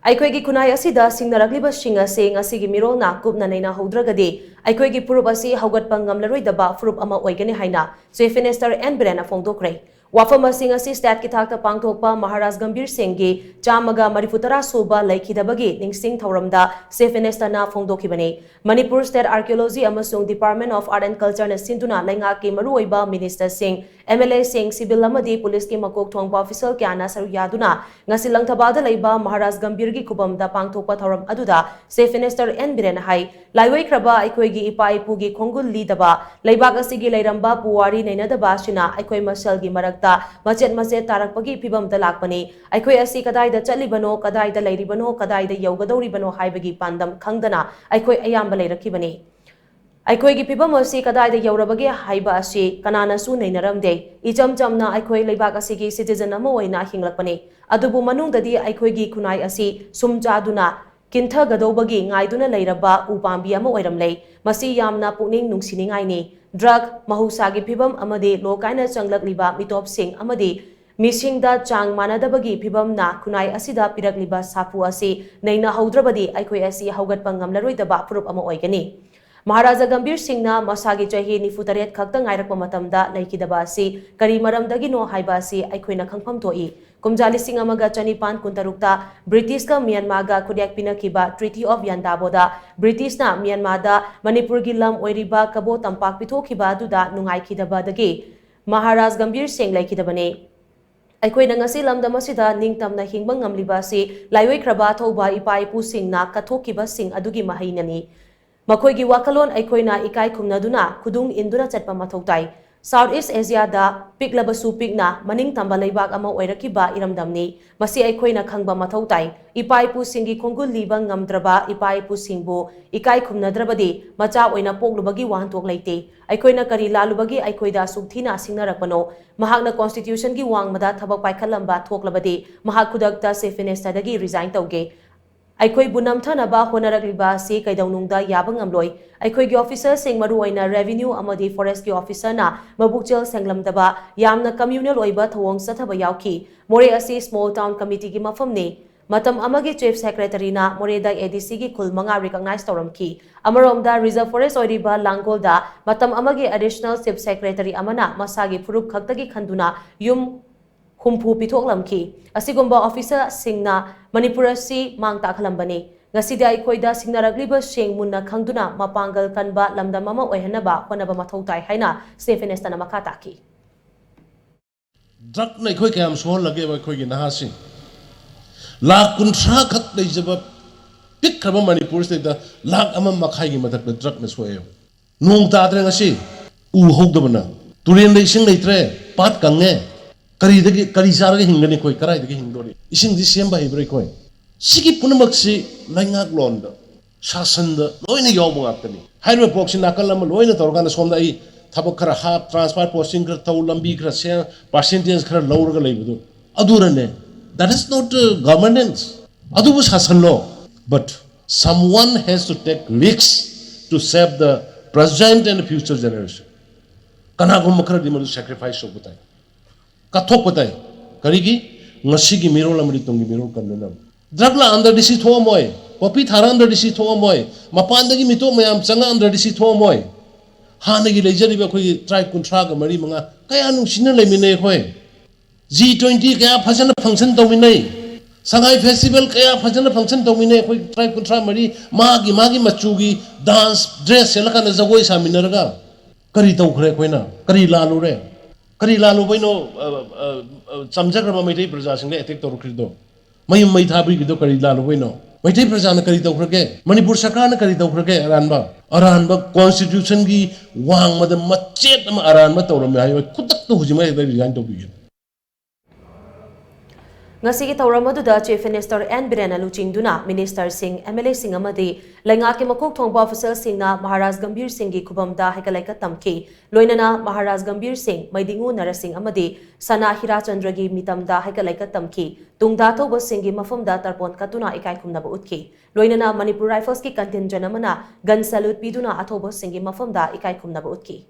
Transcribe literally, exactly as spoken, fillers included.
ꯑꯩꯈꯣꯏꯒꯤ ꯈꯨꯟꯅꯥꯏ ꯑꯁꯤꯗ ꯁꯤꯡꯅꯔꯛꯂꯤꯕꯁꯤꯡ ꯑꯁꯤ ꯉꯁꯤꯒꯤ ꯃꯤꯔꯣꯜꯅ ꯀꯨꯞꯅ ꯅꯩꯅꯍꯧꯗ꯭ꯔꯒꯗꯤ ꯑꯩꯈꯣꯏꯒꯤ ꯐꯨꯔꯨꯞ ꯑꯁꯤ ꯍꯧꯒꯠꯄ ꯉꯝꯂꯔꯣꯏꯗꯕ ꯐꯨꯔꯨꯞ ꯑꯃ ꯑꯣꯏꯒꯅꯤ ꯍꯥꯏꯅ Chief Minister N ꯕꯤꯔꯦꯟꯅ ꯐꯣꯡꯗꯣꯛꯈ꯭ꯔꯦ꯫ ꯋꯥꯐꯝ ꯑꯁꯤ ꯉꯁꯤ stateꯀꯤ ꯊꯥꯛꯇ ꯄꯥꯡꯊꯣꯛꯄ ꯃꯍꯥꯔꯥꯖ ꯒꯝꯚꯤꯔ ꯁꯤꯡꯒꯤ ꯆꯥꯝꯃꯒ ꯃꯔꯤꯐꯨ ꯇꯔꯥ ꯁꯨꯕ ꯂꯩꯈꯤꯗꯕꯒꯤ ꯅꯤꯡꯁꯤꯡ ꯊꯧꯔꯝꯗ Chief Ministerꯅ ꯐꯣꯡꯗꯣꯛꯈꯤꯕꯅꯤ꯫ ꯃꯅꯤꯄꯨꯔ State Archaeology ꯑꯃꯁꯨꯡ Department of Art and Cultureꯅ ꯁꯤꯟꯗꯨꯅ ꯂꯩꯉꯥꯛꯀꯤ ꯃꯔꯨꯑꯣꯏꯕ ministerꯁꯤꯡ, MLAꯁꯤꯡ, civil ꯑꯃꯗꯤ policeꯀꯤ ꯃꯀꯣꯛ ꯊꯣꯡꯕ official ꯀꯌꯥꯅ ꯁꯔꯨꯛ ꯌꯥꯗꯨꯅ ꯉꯁꯤ ꯂꯪꯊꯕꯥꯜꯗ ꯂꯩꯕ ꯃꯍꯥꯔꯥꯖ ꯒꯝꯚꯤꯔꯒꯤ ꯈꯨꯕꯝꯗ ꯄꯥꯡꯊꯣꯛꯄ ꯊꯧꯔꯝ ꯑꯗꯨꯗ Chief Minister N ꯕꯤꯔꯦꯟꯅ ꯍꯥꯏ, ꯂꯥꯏꯑꯣꯏꯈ꯭ꯔꯕ ꯑꯩꯈꯣꯏꯒꯤ ꯏꯄꯥ ꯏꯄꯨꯒꯤ ꯈꯣꯡꯒꯨꯜ ꯂꯤꯗꯕ, ꯂꯩꯕꯥꯛ ꯑꯁꯤꯒꯤ ꯂꯩꯔꯝꯕ ꯄꯨꯋꯥꯔꯤ ꯅꯩꯅꯗꯕ ꯑꯁꯤꯅ ꯑꯩꯈꯣꯏ ꯃꯁꯦꯜꯒꯤ ꯃꯔꯛꯇ ꯃꯆꯦꯠ ꯃꯆꯦꯠ ꯇꯥꯔꯛꯄꯒꯤ ꯐꯤꯕꯝꯗ ꯂꯥꯛꯄꯅꯤ꯫ ꯑꯩꯈꯣꯏ ꯑꯁꯤ ꯀꯗꯥꯏꯗ ꯆꯠꯂꯤꯕꯅꯣ, ꯀꯗꯥꯏꯗ ꯂꯩꯔꯤꯕꯅꯣ, ꯀꯗꯥꯏꯗ ꯌꯧꯒꯗꯧꯔꯤꯕꯅꯣ ꯍꯥꯏꯕꯒꯤ ꯄꯥꯟꯗꯝ ꯈꯪꯗꯅ ꯑꯩꯈꯣꯏ ꯑꯌꯥꯝꯕ ꯂꯩꯔꯛꯈꯤꯕꯅꯤ꯫ ꯑꯩꯈꯣꯏꯒꯤ ꯐꯤꯕꯝ ꯑꯁꯤ ꯀꯗꯥꯏꯗ ꯌꯧꯔꯕꯒꯦ ꯍꯥꯏꯕ ꯑꯁꯤ ꯀꯅꯥꯅꯁꯨ ꯅꯩꯅꯔꯝꯗꯦ꯫ ꯏꯆꯝ ꯆꯝꯅ ꯑꯩꯈꯣꯏ ꯂꯩꯕꯥꯛ ꯑꯁꯤꯒꯤ citizen ꯑꯃ ꯑꯣꯏꯅ ꯍꯤꯡꯂꯛꯄꯅꯤ꯫ ꯑꯗꯨꯕꯨ ꯃꯅꯨꯡꯗꯗꯤ ꯑꯩꯈꯣꯏꯒꯤ ꯈꯨꯟꯅꯥꯏ ꯑꯁꯤ ꯁꯨꯝ ꯆꯥꯗꯨꯅ ꯀꯤꯟꯊꯒꯗꯧꯕꯒꯤ ꯉꯥꯏꯗꯨꯅ ꯂꯩꯔꯕ ꯎ ꯄꯥꯝꯕꯤ ꯑꯃ ꯑꯣꯏꯔꯝꯂꯦ꯫ ꯃꯁꯤ ꯌꯥꯝꯅ ꯄꯨꯛꯅꯤꯡ ꯅꯨꯡꯁꯤꯅꯤꯡꯉꯥꯏꯅꯤ꯫ Drug, ꯃꯍꯧꯁꯥꯒꯤ ꯐꯤꯕꯝ ꯑꯃꯗꯤ ꯂꯣ ꯀꯥꯏꯅ ꯆꯪꯂꯛꯂꯤꯕ ꯃꯤꯇꯣꯞꯁꯤꯡ ꯑꯃꯗꯤ ꯃꯤꯁꯤꯡꯗ ꯆꯥꯡ ꯃꯥꯟꯅꯗꯕꯒꯤ ꯐꯤꯕꯝꯅ ꯈꯨꯟꯅꯥꯏ ꯑꯁꯤꯗ ꯄꯤꯔꯛꯂꯤꯕ ꯁꯥꯐꯨ ꯑꯁꯤ ꯅꯩꯅꯍꯧꯗ꯭ꯔꯕꯗꯤ ꯑꯩꯈꯣꯏ ꯑꯁꯤ ꯍꯧꯒꯠꯄ ꯉꯝꯂꯔꯣꯏꯗꯕ ꯐꯨꯔꯨꯞ ꯑꯃ ꯑꯣꯏꯒꯅꯤ꯫ ꯃꯍꯥꯔꯥꯖꯥ ꯒꯝꯚꯤꯔ ꯁꯤꯡꯅ ꯃꯁꯥꯒꯤ ꯆꯍꯤ ꯅꯤꯐꯨ ꯇꯔꯦꯠ ꯈꯛꯇ ꯉꯥꯏꯔꯛꯄ ꯃꯇꯝꯗ ꯂꯩꯈꯤꯗꯕ ꯑꯁꯤ ꯀꯔꯤ ꯃꯔꯝꯗꯒꯤꯅꯣ ꯍꯥꯏꯕ ꯑꯁꯤ ꯑꯩꯈꯣꯏꯅ ꯈꯪꯐꯝ ꯊꯣꯛꯏ꯫ ꯀꯨꯝꯖꯥ ꯂꯤꯁꯤꯡ ꯑꯃꯒ ꯆꯅꯤꯄꯥꯟ ꯀꯨꯟꯇꯔꯨꯛꯇ ꯕ꯭ꯔꯤꯇꯤꯁꯀ ꯃ꯭ꯌꯥꯟꯃꯥꯔꯒ ꯈꯨꯠꯌꯦꯛ ꯄꯤꯅꯈꯤꯕ Treaty of ꯌꯥꯟꯗꯥꯕꯣꯗ ꯕ꯭ꯔꯤꯇꯤꯁꯅ ꯃ꯭ꯌꯥꯟꯃꯥꯔꯗ ꯃꯅꯤꯄꯨꯔꯒꯤ ꯂꯝ ꯑꯣꯏꯔꯤꯕ ꯀꯕꯣ ꯇꯝꯄꯥꯛ ꯄꯤꯊꯣꯛꯈꯤꯕ ꯑꯗꯨꯗ ꯅꯨꯡꯉꯥꯏꯈꯤꯗꯕꯗꯒꯤ ꯃꯍꯥꯔꯥꯖ ꯒꯝꯚꯤꯔ ꯁꯤꯡ ꯂꯩꯈꯤꯗꯕꯅꯤ꯫ ꯑꯩꯈꯣꯏꯅ ꯉꯁꯤ ꯂꯝꯗꯝ ꯑꯁꯤꯗ ꯅꯤꯡꯇꯝꯅ ꯍꯤꯡꯕ ꯉꯝꯂꯤꯕ ꯑꯁꯤ ꯂꯥꯏꯑꯣꯏꯈ꯭ꯔꯕ ꯑꯊꯧꯕ ꯏꯄꯥ ꯏꯄꯨꯁꯤꯡꯅ ꯀꯠꯊꯣꯛꯈꯤꯕꯁꯤꯡ ꯑꯗꯨꯒꯤ ꯃꯍꯩꯅꯅꯤ꯫ ꯃꯈꯣꯏꯒꯤ ꯋꯥꯈꯜꯂꯣꯟ ꯑꯩꯈꯣꯏꯅ ꯏꯀꯥꯏ ꯈꯨꯝꯅꯗꯨꯅ ꯈꯨꯗꯨꯡ ꯏꯟꯗꯨꯅ ꯆꯠꯄ ꯃꯊꯧ ꯇꯥꯏ꯫ South East Asiaꯗ ꯄꯤꯛꯂꯕꯁꯨ ꯄꯤꯛꯅ ꯃꯅꯤꯡ ꯇꯝꯕ ꯂꯩꯕꯥꯛ ꯑꯃ ꯑꯣꯏꯔꯛꯈꯤꯕ ꯏꯔꯝꯗꯝꯅꯤ꯫ ꯃꯁꯤ ꯑꯩꯈꯣꯏꯅ ꯈꯪꯕ ꯃꯊꯧ ꯇꯥꯏ꯫ ꯏꯄꯥ ꯏꯄꯨꯁꯤꯡꯒꯤ ꯈꯣꯡꯒꯨꯜ ꯂꯤꯕ ꯉꯝꯗ꯭ꯔꯕ ꯏꯄꯥ ꯏꯄꯨꯁꯤꯡꯕꯨ ꯏꯀꯥꯏ ꯈꯨꯝꯅꯗ꯭ꯔꯕꯗꯤ ꯃꯆꯥ ꯑꯣꯏꯅ ꯄꯣꯛꯂꯨꯕꯒꯤ ꯋꯥꯍꯟꯊꯣꯛ ꯂꯩꯇꯦ꯫ ꯑꯩꯈꯣꯏꯅ ꯀꯔꯤ ꯂꯥꯜꯂꯨꯕꯒꯤ ꯑꯩꯈꯣꯏꯗ ꯑꯁꯨꯛ ꯊꯤꯅ ꯁꯤꯡꯅꯔꯛꯄꯅꯣ? ꯃꯍꯥꯛꯅ Constitutionꯒꯤ ꯋꯥꯡꯃꯗ ꯊꯕꯛ ꯄꯥꯏꯈꯠꯂꯝꯕ ꯊꯣꯛꯂꯕꯗꯤ ꯃꯍꯥꯛ ꯈꯨꯗꯛꯇ Chief Ministerꯗꯒꯤ resign ꯇꯧꯒꯦ꯫ ꯑꯩꯈꯣꯏꯕꯨ ꯅꯝꯊꯅꯕ ꯍꯣꯠꯅꯔꯛꯂꯤꯕ ꯑꯁꯤ ꯀꯩꯗꯧꯅꯨꯡꯗ ꯌꯥꯕ ꯉꯝꯂꯣꯏ꯫ ꯑꯩꯈꯣꯏꯒꯤ officerꯁꯤꯡ, ꯃꯔꯨꯑꯣꯏꯅ Revenue ꯑꯃꯗꯤ Forestꯀꯤ officerꯅ ꯃꯕꯨꯛꯆꯦꯜ ꯁꯦꯡꯂꯝꯗꯕ, ꯌꯥꯝꯅ communal ꯑꯣꯏꯕ ꯊꯧꯑꯣꯡ ꯆꯠꯊꯕ ꯌꯥꯎꯈꯤ꯫ ꯃꯣꯔꯦ ꯑꯁꯤ small town committeeꯒꯤ ꯃꯐꯝꯅꯤ꯫ ꯃꯇꯝ ꯑꯃꯒꯤ Chief Secretaryꯅ ꯃꯣꯔꯦꯗ ADCꯒꯤ ꯈꯨꯜ ꯃꯉꯥ recognize ꯇꯧꯔꯝꯈꯤ꯫ ꯑꯃꯔꯣꯝꯗ, Reserve Forest ꯑꯣꯏꯔꯤꯕ ꯂꯥꯡꯒꯣꯜꯗ ꯃꯇꯝ ꯑꯃꯒꯤ Additional Chief Secretary ꯑꯃꯅ ꯃꯁꯥꯒꯤ ꯐꯨꯔꯨꯞ ꯈꯛꯇꯒꯤ ꯈꯟꯗꯨꯅ ꯌꯨꯝ ꯍꯨꯝꯐꯨ ꯄꯤꯊꯣꯛꯂꯝꯈꯤ꯫ ꯑꯁꯤꯒꯨꯝꯕ officerꯁꯤꯡꯅ ꯃꯅꯤꯄꯨꯔ ꯑꯁꯤ ꯃꯥꯡ ꯇꯥꯛꯍꯜꯂꯝꯕꯅꯤ꯫ ꯉꯁꯤꯗꯤ ꯑꯩꯈꯣꯏꯗ ꯁꯤꯡꯅꯔꯛꯂꯤꯕꯁꯤꯡ ꯃꯨꯟꯅ ꯈꯪꯗꯨꯅ ꯃꯄꯥꯡꯒꯜ ꯀꯟꯕ ꯂꯝꯗꯝ ꯑꯃ ꯑꯣꯏꯍꯟꯅꯕ ꯍꯣꯠꯅꯕ ꯃꯊꯧ ꯇꯥꯏ ꯍꯥꯏꯅ Chief Ministerꯅ ꯃꯈꯥ ꯇꯥꯈꯤ꯫ ꯗ꯭ꯔꯒꯅ ꯑꯩꯈꯣꯏ ꯀꯌꯥꯝ ꯁꯣꯛꯍꯜꯂꯒꯦꯕ ꯑꯩꯈꯣꯏꯒꯤ ꯅꯍꯥꯁꯤꯡ? ꯂꯥꯈ ꯀꯨꯟꯊ꯭ꯔꯥ ꯈꯛ ꯂꯩꯖꯕ ꯄꯤꯛꯈ꯭ꯔꯕ ꯃꯅꯤꯄꯨꯔꯁꯤꯗꯩꯗ ꯂꯥꯈ ꯑꯃ ꯃꯈꯥꯏꯒꯤ ꯃꯊꯛꯇ ꯗ꯭ꯔꯒꯅ ꯁꯣꯛꯑꯦꯕ꯫ ꯅꯣꯡ ꯇꯥꯗ꯭ꯔꯦ ꯉꯁꯤ, ꯎ ꯍꯧꯗꯕꯅ, ꯇꯨꯔꯦꯟꯗ ꯏꯁꯤꯡ ꯂꯩꯇ꯭ꯔꯦ, ꯄꯥꯠ ꯀꯪꯉꯦ꯫ ꯀꯔꯤꯗꯒꯤ, ꯀꯔꯤ ꯆꯥꯔꯒ ꯍꯤꯡꯒꯅꯤ ꯑꯩꯈꯣꯏ? ꯀꯗꯥꯏꯗꯒꯤ ꯍꯤꯡꯗꯣꯔꯤ? ꯏꯁꯤꯡꯗꯤ ꯁꯦꯝꯕ ꯍꯩꯕ꯭ꯔꯥ ꯑꯩꯈꯣꯏ? ꯁꯤꯒꯤ ꯄꯨꯝꯅꯃꯛꯁꯤ ꯂꯩꯉꯥꯛꯂꯣꯟꯗ, ꯁꯥꯁꯟꯗ ꯂꯣꯏꯅ ꯌꯥꯎꯕ ꯉꯥꯛꯇꯅꯤ꯫ ꯍꯥꯏꯔꯤꯕ ꯄꯣꯠꯁꯤ ꯅꯥꯀꯜ ꯑꯃ ꯂꯣꯏꯅ ꯇꯧꯔꯀꯥꯟꯗ ꯁꯣꯝꯗ ꯑꯩ ꯊꯕꯛ ꯈꯔ ꯍꯥꯞ, transfer posting ꯈꯔ ꯇꯧ, ꯂꯝꯕꯤ ꯈꯔ ꯁꯦꯝ, percentage ꯈꯔ ꯂꯧꯔꯒ ꯂꯩꯕꯗꯨ ꯑꯗꯨꯅꯅꯦ꯫ That is not governance. ꯑꯗꯨꯕꯨ ꯁꯥꯁꯟꯂꯣ꯫ But someone has to take risks to save the present and future generation. ꯀꯅꯥꯒꯨꯝꯕ ꯈꯔꯗꯤ ꯃꯗꯨ sacrifice ꯇꯧꯕ ꯇꯥꯏ, ꯀꯠꯊꯣꯛꯄ ꯇꯥꯏ꯫ ꯀꯔꯤꯒꯤ? ꯉꯁꯤꯒꯤ ꯃꯤꯔꯣꯜ ꯑꯃꯗꯤ ꯇꯨꯡꯒꯤ ꯃꯤꯔꯣꯜ ꯀꯟꯅꯅꯕ꯫ ꯗ꯭ꯔꯒ ꯂꯥꯛꯑꯝꯗ꯭ꯔꯗꯤ ꯁꯤ ꯊꯣꯛꯑꯝꯃꯣꯏ, ꯄꯣꯄꯤ ꯊꯥꯔꯛꯑꯝꯗ꯭ꯔꯗꯤ ꯁꯤ ꯊꯣꯛꯑꯝꯃꯣꯏ, ꯃꯄꯥꯟꯗꯒꯤ ꯃꯤꯇꯣꯞ ꯃꯌꯥꯝ ꯆꯪꯉꯛꯑꯝꯗ꯭ꯔꯗꯤ ꯁꯤ ꯊꯣꯛꯑꯝꯃꯣꯏ꯫ ꯍꯥꯟꯅꯒꯤ ꯂꯩꯖꯔꯤꯕ ꯑꯩꯈꯣꯏꯒꯤ tribe ꯀꯨꯟꯊ꯭ꯔꯥꯒ ꯃꯔꯤ ꯃꯉꯥ ꯀꯌꯥ ꯅꯨꯡꯁꯤꯅ ꯂꯩꯃꯤꯟꯅꯩ ꯑꯩꯈꯣꯏ꯫ G twenty ꯀꯌꯥ ꯐꯖꯅ function ꯇꯧꯃꯤꯟꯅꯩ꯫ ꯁꯉꯥꯏ festival ꯀꯌꯥ ꯐꯖꯅ function ꯇꯧꯃꯤꯟꯅꯩ ꯑꯩꯈꯣꯏ tribe ꯀꯨꯟꯊ꯭ꯔꯥ ꯃꯔꯤ꯫ ꯃꯥꯒꯤ ꯃꯥꯒꯤ ꯃꯆꯨꯒꯤ dance dress ꯁꯦꯠꯂꯀꯥꯟꯗ ꯖꯒꯣꯏ ꯁꯥꯃꯤꯟꯅꯔꯒ꯫ ꯀꯔꯤ ꯇꯧꯈ꯭ꯔꯦ ꯑꯩꯈꯣꯏꯅ? ꯀꯔꯤ ꯂꯥꯜꯂꯨꯔꯦ? ꯀꯔꯤ ꯂꯥꯜꯂꯨꯕꯩꯅꯣ, ꯑ, ꯑ, ꯑ, ꯆꯝꯖꯈ꯭ꯔꯕ ꯃꯩꯇꯩ ꯄ꯭ꯔꯖꯥꯁꯤꯡꯗ attack ꯇꯧꯔꯛꯈ꯭ꯔꯤꯗꯣ? ꯃꯌꯨꯝ ꯃꯩ ꯊꯥꯕꯤꯈꯤꯗꯣ ꯀꯔꯤ ꯂꯥꯜꯂꯨꯕꯩꯅꯣ? ꯃꯩꯇꯩ ꯄ꯭ꯔꯖꯥꯅ ꯀꯔꯤ ꯇꯧꯈ꯭ꯔꯒꯦ? ꯃꯅꯤꯄꯨꯔ ꯁꯔꯀꯥꯔꯅ ꯀꯔꯤ ꯇꯧꯈ꯭ꯔꯒꯦ? ꯑꯔꯥꯟꯕ, ꯑꯔꯥꯟꯕ constitution ꯒꯤ ꯋꯥꯡꯃꯗ ꯃꯆꯦꯠ ꯑꯃ ꯑꯔꯥꯟꯕ ꯇꯧꯔꯝꯃꯦ ꯍꯥꯏꯌꯣ, ꯈꯨꯗꯛꯇ ꯍꯧꯖꯤꯛꯃꯛ ꯍꯦꯛꯇ resign ꯇꯧꯕꯤꯒꯦ꯫ ꯉꯁꯤꯒꯤ ꯊꯧꯔꯝ ꯑꯗꯨꯗ Chief Minister N ꯕꯤꯔꯦꯟꯅ ꯂꯨꯆꯤꯡꯗꯨꯅ ministerꯁꯤꯡ, MLAꯁꯤꯡ ꯑꯃꯗꯤ ꯂꯩꯉꯥꯛꯀꯤ ꯃꯀꯣꯛ ꯊꯣꯡꯕ officialꯁꯤꯡꯅ ꯃꯍꯥꯔꯥꯖ ꯒꯝꯚꯤꯔ ꯁꯤꯡꯒꯤ ꯈꯨꯕꯝꯗ ꯍꯩꯀꯠ ꯂꯩꯀꯠ ꯇꯝꯈꯤ꯫ ꯂꯣꯏꯅꯅ ꯃꯍꯥꯔꯥꯖ ꯒꯝꯚꯤꯔ ꯁꯤꯡ, ꯃꯩꯗꯤꯉꯨ ꯅꯔꯁꯤꯡ ꯑꯃꯗꯤ ꯁꯅꯥ ꯍꯤꯔꯥꯆꯟꯗ꯭ꯔꯒꯤ ꯃꯤꯇꯝꯗ ꯍꯩꯀꯠ ꯂꯩꯀꯠ ꯇꯝꯈꯤ꯫ ꯇꯨꯡꯗ ꯊꯧꯕꯁꯤꯡꯒꯤ ꯃꯐꯝꯗ ꯇꯔꯄꯣꯟ ꯀꯠꯇꯨꯅ ꯏꯀꯥꯏ ꯈꯨꯝꯅꯕ ꯎꯠꯈꯤ꯫ ꯂꯣꯏꯅꯅ Manipur Riflesꯀꯤ contingent ꯑꯃꯅ gun salute ꯄꯤꯗꯨꯅ ꯑꯊꯧꯕꯁꯤꯡꯒꯤ ꯃꯐꯝꯗ ꯏꯀꯥꯏ ꯈꯨꯝꯅꯕ ꯎꯠꯈꯤ꯫